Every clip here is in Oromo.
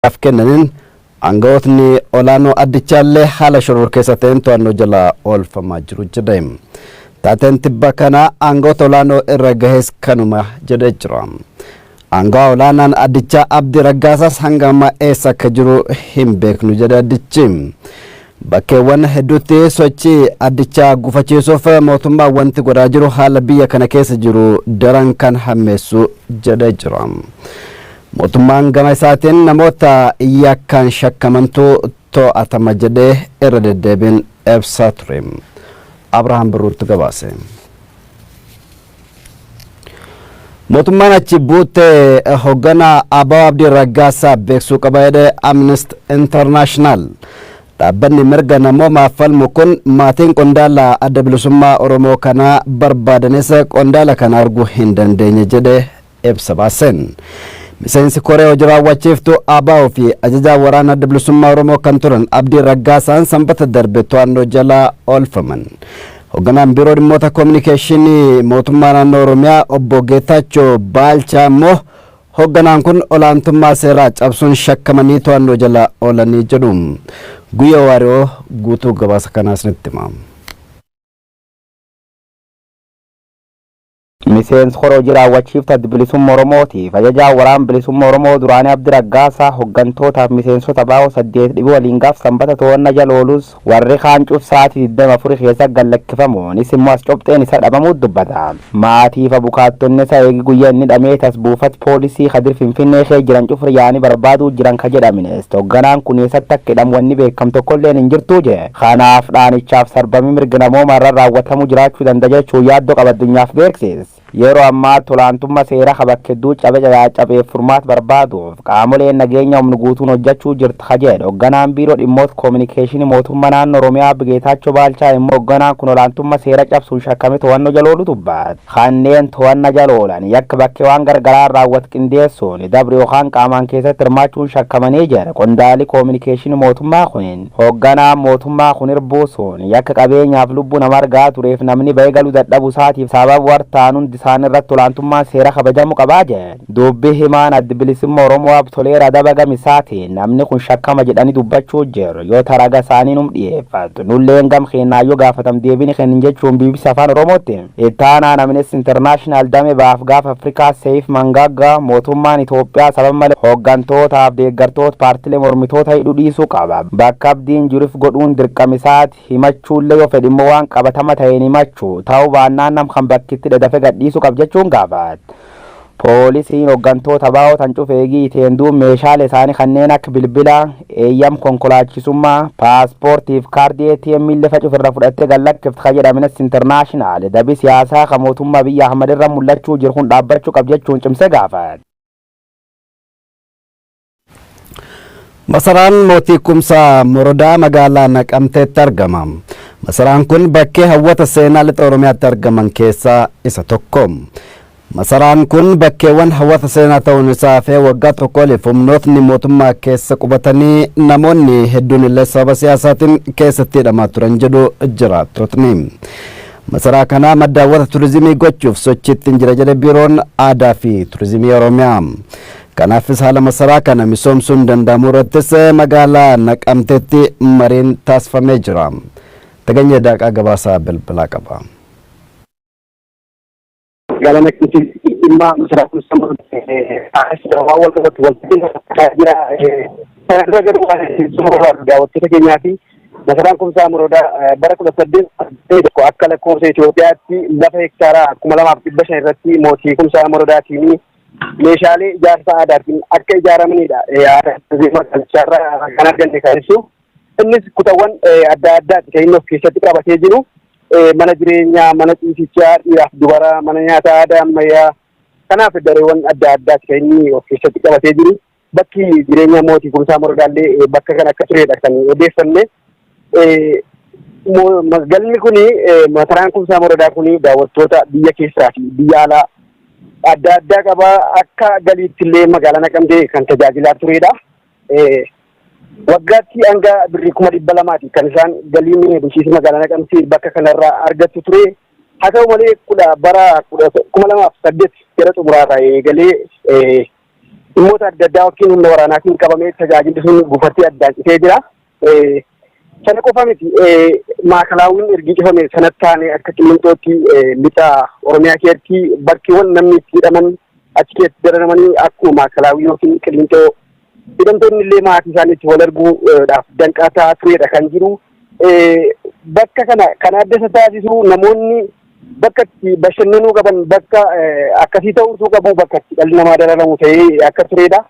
miidiyaaf kennaniin aangawootni olaanoo addichaallee haala shororkeessa ta'een to'annoo jala oolfamaa jiru jedhe. Taateen tibba kana aangawoota olaanoo irra gahees kanuma jedhee jira. Aangawaa olaanaan addichaa Abdii Raggaasaas hanga ammaa eessa akka jiru hin beeknu jedhe addichi. Bakkeewwan hedduutti sochii addichaa gufachiisuuf mootummaan wanti godhaa jiru haala biyya kana keessa jiru daran kan hammeessu jedhee jira. Mootummaan gama isaatiin namoota yakkaan shakkamantu to'atama jedhee irra deddeebiin ibsaa ture. Abrahaam Birruutti gabaase. Mootummaan achi buutee hoogganaa ABO Abdii Raggaasaa beeksisuu qaba jedhe Amnesty International. Dhaabbanni mirga namoomaaf falmu kun maatiin qondaala adda bilisummaa Oromoo kanaa barbaadanis qondaala kana arguu hin dandeenye jedhe ibsa baaseen. Miseensi koree hojii raawwachiiftuu ABO fi ajajaa waraana adda bilisummaa Oromoo kan turan Abdii Raggaasaan sanbata darbe to'annoo jala oolfaman. Hoogganaan biiroo dhimmoota koominikeeshinii mootummaa naannoo Oromiyaa obbo Geetaachoo Baalchaa immoo hoogganaan kun olaantummaa seeraa cabsuun shakkamanii to'annoo jala oolanii jedhu. Guyyaa Waariyoo guutuu gabaasa kanaas nitti hima. Miseensi koree hojii raawwachiiftuu adda bilisummaa Oromootiif ajajaa waraana bilisummaa Oromoo duraanii Abdii Raggaasaa hooggantootaaf miseensota ABO 8 dhibii waliin gaaf sanbata to'annaa jala oolus warri kaan cuf sa'aatii 24 keessa gad lakkifamuunis immoo as cobxeen isa dhabamuu dubbata. Maatiif abukaattonni isaa eegi guyyaa inni dhamee tas buufata poolisii Kadir Finfinnee kee jiran cufur yaa'anii barbaaduu jiran ka jedhamines hoogganaan kun eessatti akka hidhamu wanni beekamu tokkolleen hin jirtuu jee. Kanaaf dhaanichaaf sarbamii mirga namooma irra raawwatamuu jiraachuu danda'a jechuun yaaddoo qaba addunyaaf beeksise. Yeroo ammaatti olaantummaa seeraa bakka hedduu cabe cabeef furmaata barbaaduuf qaamoleen nageenya humna guutuun hojjechuu jirti ka jedhe hoogganaan biiroo dhimmoota koominikeeshinii mootummaa naannoo Oromiyaa Geetaachoo Baalchaa immoo hoogganaan kun olaantummaa seera cabsuun shakkame to'annoo jala oolu dubbata. Kanneen to'annaa jala oolan yakka bakkee waan gargaraa raawwatu qindeessuun dabri yookaan qaamaan keessatti hirmaachuun shakkamanii jira. Qondaalli koominikeeshinii mootummaa kun hoogganaan mootummaa kun irbuusuun yakka qabeenyaaf lubbuu nama argaa tureef namni ba'ee galuu dadhabuu isaatiif sababa wartaan hundi isaan irratti olaantummaan seera kabajamu qabaa jedhe. Dubbi himaan adda bilisummaa Oromoo Abtoleera Adaba Gamisaatiin namni kun shakkama jedhanii dubbachuu jiru yoo taraga isaanii num dhiyeeffatu nulleen gam keenyaayyoo gaafatam deebiin kennin jechuun BBC Afaan Oromootti. Ittaanaan Amnesty International dame baaf gaafa Afrikaa Seif Mangagga mootummaan Itoophiyaa sababa malee hooggantootaaf deeggartoota paartilee mormitoota hidhuu dhiisuu qaba. Bakka abdiin jiruuf godhuun dirqama isaati himachuullee yoo fedhe immoo waan qabatama ta'een himachuu ta'uu baannaan nam kan bakkitti dadafe gadhiisuu qab jechuun gaafate. Poolisiin hooggantoota ABO tan cufe eegii iteen duub meeshaalee isaanii kanneen akka bilbila, eeyyam konkolaachisummaa, paaspoortii fi kaardii ATM illee facuuf irra fudhattee gad lakkifte ka jedhe Amnesty International dabi siyaasaa kan mootummaa Abiyyi Ahmad irra mul'achuu jiru kun dhaabbachuu qab jechuun cimsee gaafate. Masaraan mootii Kumsaa Morodaa magaalaa Naqamteetti argama. Masaraan kun bakkee hawwata seenaa lixa Oromiyaatti argaman keessaa isa tokko. Masaraan kun bakkeewwan hawwata seenaa ta'uun isaa hafee waggaa tokko oliif humnootni mootummaa keessa qubatanii namoonni hedduun illee sababa siyaasaatiin keessatti hidhamaa turan jedhu jiraattotni. Masaraa kana madda hawwata turizimii gochuuf sochiitti hin jira jedhe biiroon aadaa fi turizimii Oromiyaa. Kanaafis haala masaraa kana misoomsuun danda'amu irrattis magaalaa Naqamteetti mariin taasifamee jira. Taganyee Daaqaa gabaasaa bilbilaa qaba. Magaalaa Naqamteetti dhimma masaraa Kumsaa Morodaa waan wal qabatu wal jira. Kana dura garuu waan ibsuu barbaadu daawwattoota keenyaa fi masaraan Kumsaa Morodaa bara 1881 akka lakkoofsa Itoophiyaatti lafa hektaaraa 2500 irratti mootii Kumsaa Morodaatiin meeshaalee ijaarsa aadaatiin akka ijaaramanidha. Aadaa magaalichaarraa kan arganne kan ibsu. Innis kutaawwan adda addaati kan inni of keessatti qabatee jiru. Mana jireenyaa, mana ciisichaa, dhiiraaf dubaraa, mana nyaata aadaa ammayyaa. Kanaaf dareewwan adda addaati kan inni of keessatti qabatee jiru. Bakki jireenya mootii Kumsaa Morodaallee bakka kana akka turedha kan odeeffanne. Galmi kuni masaraan Kumsaa Morodaa kuni daawwattoota biyya keessaa fi biyya alaa adda addaa qaba. Akka galiitti illee magaalaa Naqamtee kan tajaajilaa turedha. Waggaatti hanga birrii 200,000 kan isaan galiin bulchiinsa magaalaa Naqamtee bakka kanarraa argattu ture. Haa ta'u malee kudha bara 2008 gara xumuraarraa eegalee Dhimmoota adda addaa yookiin humna waraanaatiin qabamee tajaajilli sun gufatee addaan citee jira. Sana qofa miti, maakalaawwiin ergi cufame sanatti taanee akka Qillinxootti lixa Oromiyaa keessatti bakkeewwan namni itti hidhaman achi keessatti dararamanii akkuma maakalaawwii yookiin Qillinxoo hidhamtoonni illee maatii isaaniitti wal arguudhaaf danqaa ta'aa turedha kan jiru. Bakka kana kan adda isa taasisu namoonni bakka itti bashannanuu qaban bakka akkasii ta'uutu qabu, bakka itti dhalli namaa dararamu ta'ee akka turedha.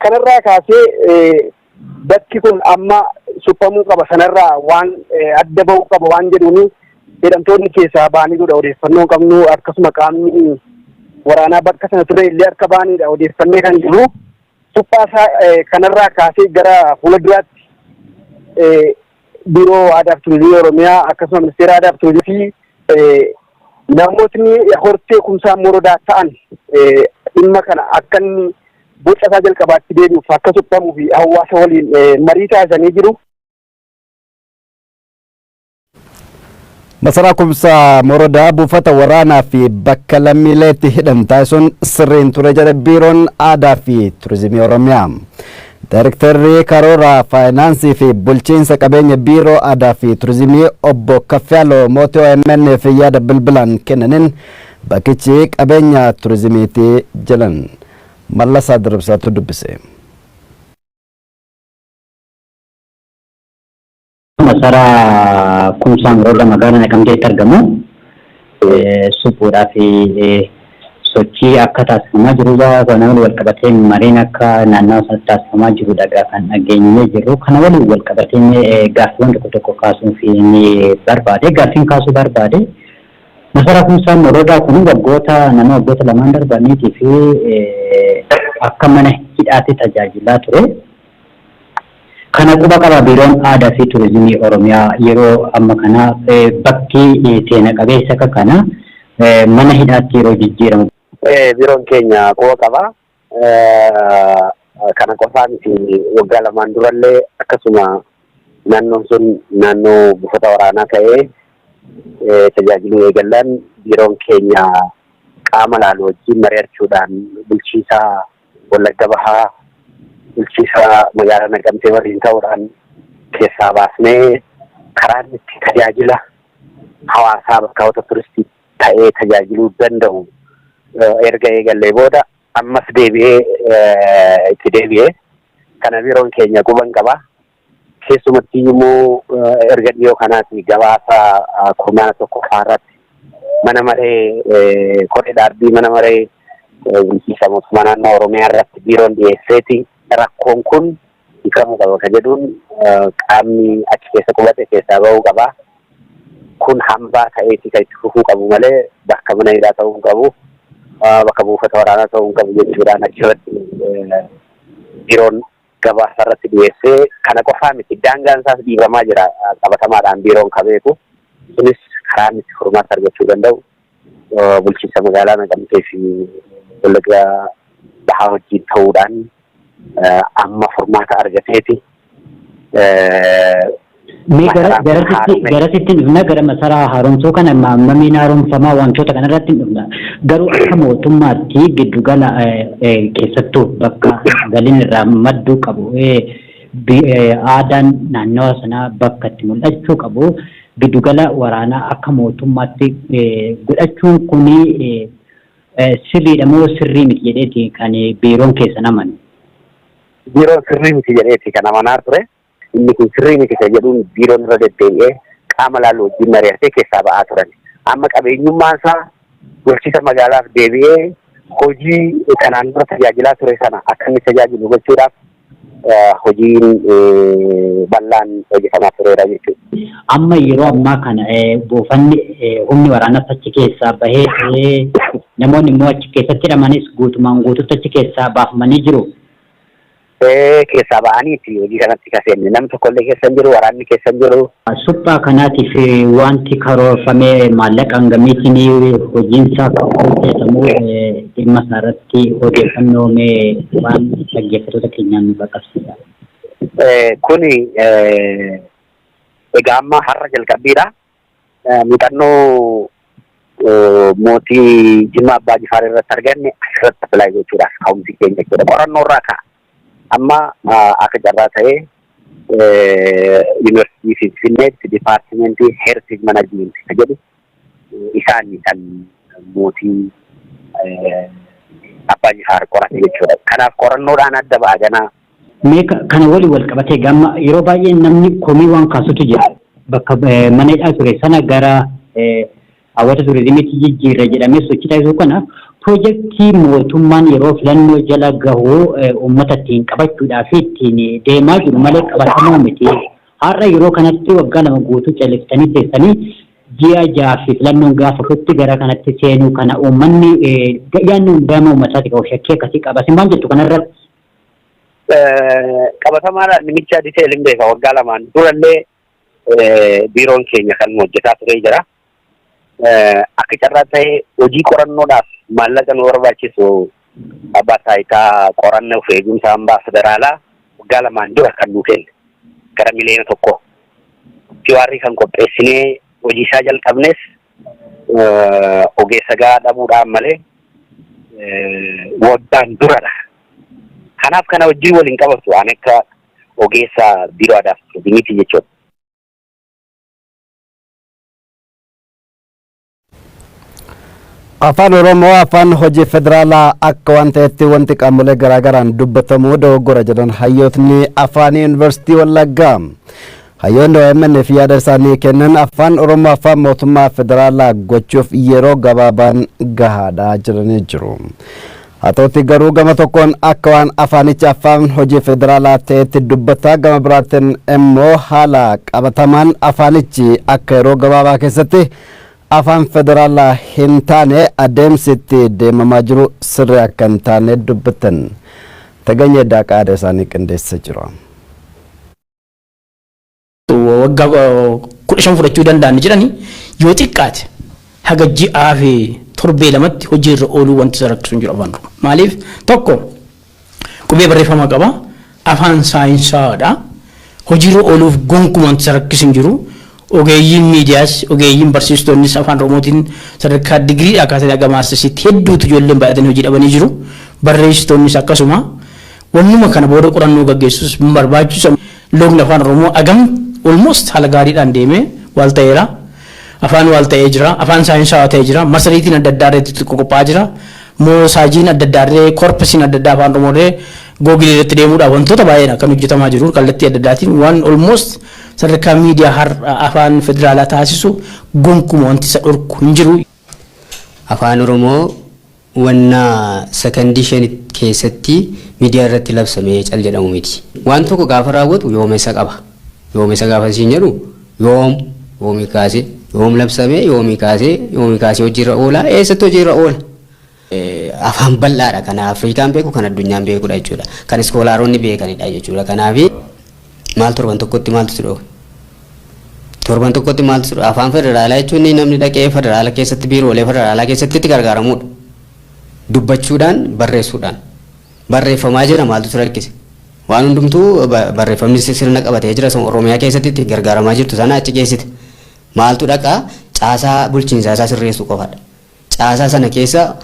Kanarraa kaasee bakki kun amma suphamuu qaba, sanarraa waan adda bahuu qaba waan jedhuuni hidhamtoonni keessaa ba'anii godha odeeffannoo qabnu, akkasuma qaamni waraanaa bakka sana ture illee akka ba'anidha odeeffannee kan jiru. Suphaa isaa kanarraa kaasee gara fuula duraatti Biiroo Aadaa fi Turizimii Oromiyaa akkasuma Ministeera Aadaa fi Turizimii fi namootni hortee Kumsaa Morodaa ta'an dhimma kana akka inni boca isaa jalqabaatti deebi'uuf akka suphamuu fi hawaasa waliin marii taasisanii jiru. Masaraa Kumsaa Morodaa buufata waraanaa fi bakka lammiileetti hidhan taasisuun sirriin ture jedhe Biiroon Aadaa fi Turizimii Oromiyaa. Daayirektarri karoora faayinaansii fi bulchiinsa qabeenya Biiroo Aadaa fi Turizimii Obbo Kaffiyaaloo Mootii OMN fi yaada bilbilaan kennaniin bakkichi qabeenya turizimiiti jedhan. Mallasaa Dirribsaatu dubbise. Masaraa Kumsaa Morodaa magaalaa Naqamteetti argamu suphuudhaaf sochii akka taasifamaa jirudha. Kana waliin wal qabatee mariin akka naannawa sanatti taasifamaa jirudha kan dhageenyee jirru. Kana waliin wal qabatee gaaffiiwwan tokko tokko kaasuuf ni barbaade. Gaaffiin kaasuu barbaade, Masaraa Kumsaa Morodaa kun waggoota nama waggoota lamaan darbaniitii fi akka mana hidhaatti tajaajilaa ture. Kana quba qaba Biiroon Aadaa fi Turizimii Oromiyaa? Yeroo amma kana bakki seena qabeessa akka kana mana hidhaatti yeroo jijjiiramu. Biiroon keenya quba qaba. Kana qofaa miti, waggaa lamaan durallee akkasuma naannoon sun naannoo buufata waraanaa ta'ee tajaajiluu eegallaan biiroon keenya qaama laalu wajjin mari'achuudhaan bulchiisaa Wallagga Bahaa, bulchiisa magaalaa Naqamtee waliin ta'uudhaan keessaa baasnee karaan itti tajaajila hawaasaa bakka hawwata turistii ta'ee tajaajiluu danda'u erga eegallee booda ammas deebi'ee itti deebi'ee kana biiroon keenya quban qaba. Keessumatti immoo erga dhiyoo kanaati gabaasa kurmaana tokkoffaa irratti mana maree koree dhaabbii mana maree bulchiinsa mootummaa naannoo Oromiyaa irratti biiroon dhiyeesseeti rakkoon kun hiikamuu qaba kan jedhuun qaamni achi keessa qubate keessaa bahuu qaba. Kun hambaa ta'eeti kan itti fufuu qabu malee bakka mana hidhaa ta'uu hin qabu, bakka buufata waraanaa ta'uu hin qabu jechuudhaan achirratti biiroon gabaasa irratti dhiyeessee, kana qofaa miti, daangaan isaas dhiibamaa jira qabatamaadhaan biiroon ka beeku. Sunis karaan itti furmaata argachuu danda'u bulchiinsa magaalaa Naqamtee fi Wallagga Bahaa wajjin ta'uudhaan amma furmaata argateeti. Mee gara garasitti garasitti hin dhufna, gara masaraa haaromsuu kana hammamiin haaromfamaa wantoota kanarratti hin dhufna. Garuu akka mootummaatti giddugala keessattuu bakka galiin irraa madduu qabu, aadaan naannawa sanaa bakka itti mul'achuu qabu, giddugala waraanaa akka mootummaatti godhachuun kuni sirriidha moo sirrii miti jedheeti kan biiroon keessan amanu? Biiroon sirrii miti jedheeti kan amanaa ture. Inni kun sirrii miti kan jedhuun biiroon irra deddeebi'ee qaama laalu wajjin mari'atee keessaa ba'aa turan. Amma qabeenyummaan isaa bulchiinsa magaalaaf deebi'ee hojii kanaan dura tajaajilaa ture sana akka inni tajaajilu gochuudhaaf hojiin bal'aan hojjetamaa tureera jechuudha. Amma yeroo ammaa kana buufanni humni waraanaas achi keessaa bahee, namoonni immoo achi keessatti hidhamanis guutumaan guututti achi keessaa baafamanii jiru. Keessaa ba'aniiti hojii kanatti ka seenne. Namni tokkollee keessa hin jiru, waraanni keessa hin jiru. Suphaa kanaatiif wanti karoorfame maallaqa hangamiitiin hojiinsaa akka hojjetamu dhimma isaa irratti odeeffannoo mee waan dhaggeeffattoota keenyaan nu qaqqabsiisa. Kuni egaa amma har'a jalqabbiidha. Muuxannoo Mootii Jimmaa Abbaa Jifaar irratti arganne asirratti apply gochuudhaaf ka'umsi keenya jechuudha. Qorannoo irraa ka'a. Amma akka carraa ta'ee Yuunivarsiitii Finfinneetti Dipaartimentii Heritage Management kan jedhu isaan kan mootii Abbaa Jifaar qorate jechuudha. Kanaaf qorannoodhaan adda ba'a ganaa. Mee kana waliin wal qabatee gama yeroo baay'ee namni komii waan kaasutu jira. Bakka mana hidhaa ture sana gara hawwata turizimiitti jijjiirra jedhamee sochii taasisuu kana piroojeektii mootummaan yeroo filannoo jala gahu uummata ittiin qabachuudhaaf ittiin deemaa jiru malee qabatamaa miti. Har'a yeroo kanatti waggaa 2 guutuu calliftanii teessanii ji'a 6 fi filannoon gaafa futti gara kanatti seenuu kana uummanni yaadni gama uummataati qabu shakkii akkasii qaba. Isin maal jettu kanarratti? Qabatamaadhaan nimicha detail hin beeka, waggaa 2n durallee biiroon keenya kan hojjetaa turee jira. Akka carraa ta'ee hojii qorannoodhaaf maallaqa nu barbaachisu abbaa taayitaa qorannoo fi eegumsa hambaa federaalaa waggaa 2n dura kan nu kenne gara miliyoona 1. QR kan qopheessinee hojii isaa jalqabnes ogeessa gahaa dhabuudhaan malee waggaan duradha. Kanaaf kana wajjin waliin qabatu ani akka ogeessa biiroo aadaa fi turizimiiti jechuudha. Afaan Oromoo afaan hojii federaalaa akka waan ta'etti wanti qaamolee garaagaraan dubbatamu dogoggora jedhan hayyootni afaanii Yuunivarsiitii Wallaggaa. Hayyoonni OMN fi yaada isaanii kennan afaan Oromoo afaan mootummaa federaalaa gochuuf yeroo gabaabaan gahaadha jedhanii jiru. Haa ta'utti garuu gama tokkoon akka waan afaanichi afaan hojii federaalaa ta'etti dubbata, gama biraatiin immoo haala qabatamaan afaanichi akka yeroo gabaabaa keessatti afaan federaalaa hin taane adeemsi itti deemamaa jiru sirrii akka hin taane dubbatan. Taganyee Daaqaa yaada isaanii qindeessee jira. Waggaa 15 fudhachuu danda'an jedhani, yoo xiqqaate haga ji'aa fi torbee 2tti hojiirra ooluu wanti isa rakkisu hin jiru afaan Oromoo. Maaliif? Tokko, qubee barreeffamaa qaba, afaan saayinsaadha. Hojiirra ooluuf gonkumaa wanti isa rakkisu hin jiru. Ogeeyyiin miidiyaas, ogeeyyiin barsiistonnis afaan Oromootiin sadarkaa digiriidhaa kaasanii haga maastarsiitti hedduutu ijoolleen baay'atanii hojii dhabanii jiru. Barreessitoonnis akkasuma. Wannuma kana booda qorannoo gaggeessus hin barbaachisu. Loogni afaan Oromoo agam almost haala gaariidhaan deemee waal ta'eera. Afaan waal ta'ee jira. Afaan saayinsaawaa ta'ee jira. Marsariitiin adda addaa irratti qophaa'aa jira. Moosaajiin adda addaa illee, korpisiin adda addaa afaan Oromoo illee googilii irratti deemuudhaaf wantoota baay'eedha kan hojjetamaa jiru kallattii adda addaatiin. Waan almost sadarkaa miidiyaa har'a afaan federaalaa taasisu gonkuma wanti isa dhorku hin jiru. Afaan Oromoo wanna sakandii 5 keessatti miidiyaa irratti labsamee cal jedhamu miti. Waan tokko gaafa raawwatu yoomessa qaba. Yoomessa gaafa siin jedhu yoom, yoomii kaasee, yoom labsamee, yoomii kaasee, yoomii kaasee hojiirra oola, eessatti hojiirra oola? Afaan bal'aadha, kan Afrikaan beeku, kan addunyaan beekudha jechuudha. Kan iskoolaaronni beekanidha jechuudha. Kanaaf maal torban tokkotti maaltu si dhoowwe? Torban tokkotti maaltu si dhoowwe? Afaan federaalaa jechuun namni dhaqee federaala keessatti, biiroolee federaalaa keessatti itti gargaaramudha. Dubbachuudhaan, barreessuudhaan. Barreeffamaa jira, maaltu si rakkise? Waan hundumtuu barreeffamni sirna qabatee jira, Oromiyaa keessatti itti gargaaramaa jirtu sana achi geessite. Maaltu dhaqaa? Caasaa bulchiinsaa isaa sirreessuu qofadha. Caasaa sana keessa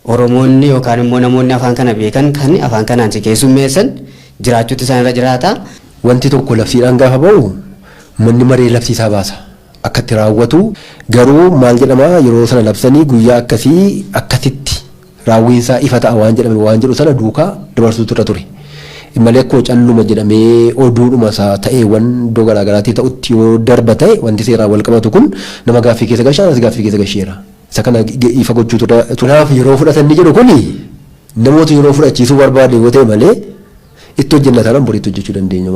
Oromoonni yookaan immoo namoonni afaan kana beekan, kan afaan kanaan si keessummeessan jiraachuutti isaan irra jiraata. Wanti tokko labsiidhaan gaafa ba'u manni maree labsii isaa baasa. Akka itti raawwatu garuu maal jedhama, yeroo sana labsanii guyyaa akkasii akkasitti raawwiin isaa ifa ta'a waan jedhame waan jedhu sana duukaa dabarsuutu irra ture. Malee akkuma calluma jedhamee oduudhuma isaa ta'eewwan iddoo garaagaraatti ta'utti yoo darba ta'e, wanti seeraan wal qabatu kun nama gaaffii keessa galcha, anas gaaffii keessa galcheera. Isa kana ifa gochuutu irra ture. Kanaaf yeroo fudhatan ni jedhu, kuni namoota yeroo fudhachiisuu barbaade yoo ta'e malee, itti hojjenna taanaan boriitti hojjechuu dandeenya,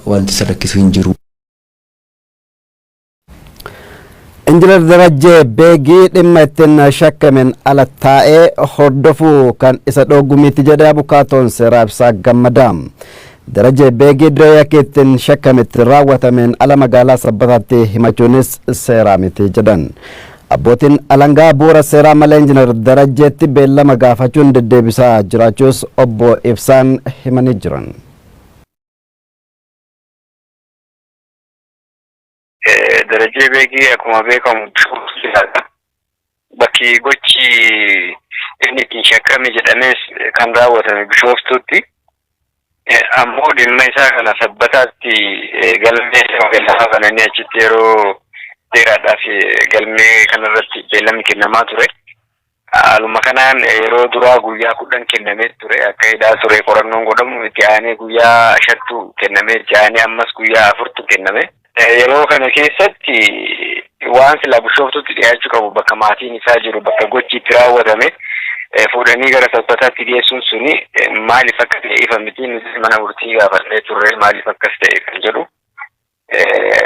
wanti isa rakkisu hin jiru. Injinar Darajjee Beegii dhimma ittiin shakkameen ala taa'ee hordofuu kan isa dhooggu miti jedhe abukaatoon seeraa Ibsaa Gammadaa. Darajjee Beegii dirree yakki ittiin shakkametti raawwatameen ala magaalaa Sabbataatti himachuunis seeraa miti jedhan. Abbootiin alangaa bu'uura seeraa malee Injinar Darajjeetti beellama gaafachuun deddeebisaa jiraachuus obbo Ibsaan himanii jiran. Darajjee Beekii akkuma beekamu jiraata. Bakki gochi inni ittiin shakkame jedhames kan raawwatame Bishooftuutti. Ammoo dhimma isaa kana Sabbataatti galmee beellamaa bananii achitti yeroo dheeraadhaaf galmee kanarratti beellamni kennamaa ture. Haaluma kanaan yeroo duraa guyyaa 10 kennamee ture akka hidhaa ture qorannoon godhamu, itti aanee guyyaa shantu kenname, itti aanee ammas guyyaa afurtu kenname. Yeroo kana keessatti waan silaa Bishooftutti dhiyaachuu qabu, bakka maatiin isaa jiru, bakka gochi itti raawwatame fuudhanii gara Sabbataatti geessuun suni maaliif akka ta'e ifa miti. Nuti mana murtii gaafannee turre maaliif akkas ta'e kan jedhu.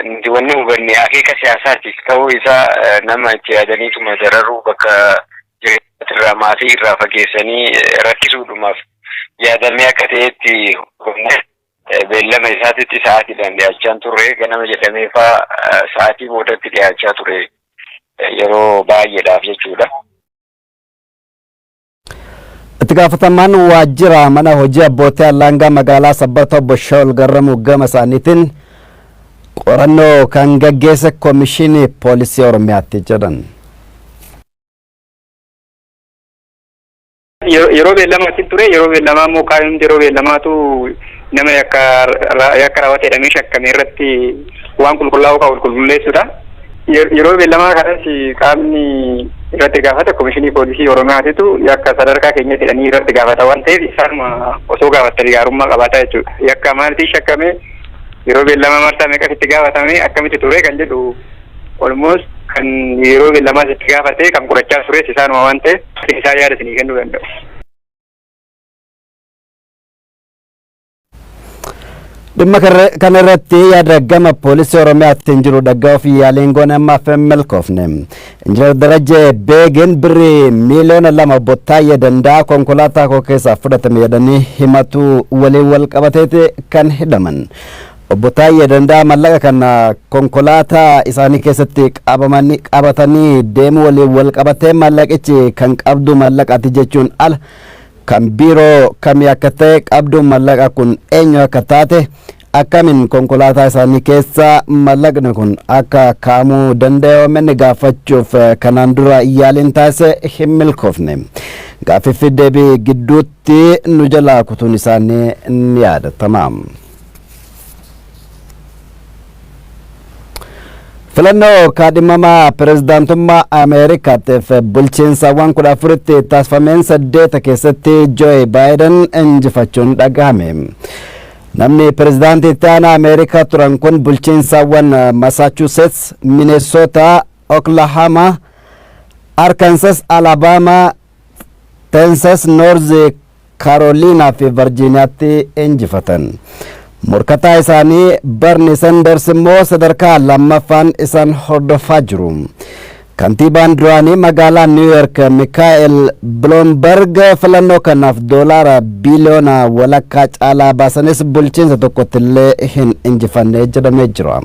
Nuti wanni hubanne akeeka siyaasaatiif ta'uu isaa, nama itti yaadaniituma dararuu, bakka jireenyatirraa maatii irraa fageessanii rakkisuudhumaaf yaadamee akka ta'etti hubanne. Beellama isaatitti sa'aatiidhaan dhiyaachaa turre, ganama jedhamee faa sa'aatii boodatti dhiyaachaa ture yeroo baay'eedhaaf jechuudha. Itti gaafatamaan waajjira mana hojii abbootii alangaa magaalaa Sabbata obbo Shaul Garramuu gama isaaniitiin qorannoo kan gaggeesse Koomishinii Poolisii Oromiyaatti jedhan. Yeroo beellamaatti ture, yeroo beellamaa immoo kaayyoon yeroo beellamaatu nama yakka raawwate jedhamee shakkame irratti waan qulqullaa'uu qabu qulqulleessuudha. Yeroo beellamaa kanas qaamni irratti gaafata Komishinii Poolisii Oromiyaatitu yakka sadarkaa keenya jedhanii irratti gaafata waan ta'eef, isaanuma osoo gaafatanii gaarummaa qabaata jechuudha. Yakka maalitiin shakkame, yeroo beellamaa marsaa meeqas itti gaafatame, akkamitti ture kan jedhu, almost kan yeroo beellamaas itti gaafate kan qorachaa tures isaanuma waan ta'eef, isaan yaada isinii kennuu danda'u. Dhimma kana irratti yaada gama Poolisii Oromiyaatiin jiru dhaga'uuf yaaliin goone ammaaf hin milkoofne. Injinar Darajjee Beegin birrii 2 miiliyoona obbo Taayyee Danda'a konkolaataa koo keessaa fudhatame jedhanii himatu waliin wal qabateeti kan hidhaman. Obbo Taayyee Danda'a mallaqa kana konkolaataa isaanii keessatti qabamanii qabatanii deemuu waliin wal qabatee mallaqichi kan qabdu mallaqaati jechuun ala kan biiroo kamii akka ta'e, qabduun mallaqa kun eenyu akka taate, akkamiin konkolaataa isaanii keessa mallaqni kun akka kaa'amuu danda'e OMN gaafachuuf kanaan dura yaaliin taasise hin milkoofne. Gaaffii deebii gidduutti nu jalaa kutuun isaanii ni yaadatama. Filannoo kaadhimamaa pirezidaantummaa Ameerikaatiif bulchiinsawwan 14tti taasifameen saddeeta keessatti Jooy Baayiden injifachuun dhagahame. Namni pirezidaantii itti aanaa Ameerikaa turan kun bulchiinsawwan Masaachusetts, Mineesota, Oklahoma, Arkansas, Alabama, Teensas, Noorz Kaaroliinaa fi Virjiiniyaatti injifatan. Morkataa isaanii Barni Sanders immoo sadarkaa lammaffaan isaan hordofaa jiru. Kantiibaan duraanii magaalaa New York Mikaa'el Bloomberg filannoo kanaaf doolaara biliyoona 1.5 caalaa baasanis bulchiinsa tokkotti illee hin injifanne jedhamee jira.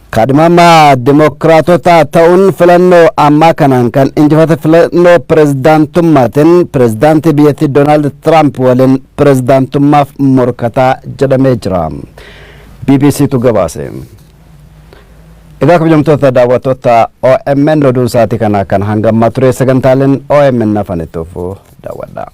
Kaadhimamaa Dimokiraatota ta'uun filannoo ammaa kanaan kan injifate filannoo pirezidaantummaatiin pirezidaantii biyyattii Doonaald Tiraamp waliin pirezidaantummaaf morkataa jedhamee jira. BBCtu gabaase. Egaa kabajamtoota daawwattoota OMN, oduun sa'aatii kana kan hanga ammaa ture. Sagantaaleen OMN hafan itti fufuu daawwadha.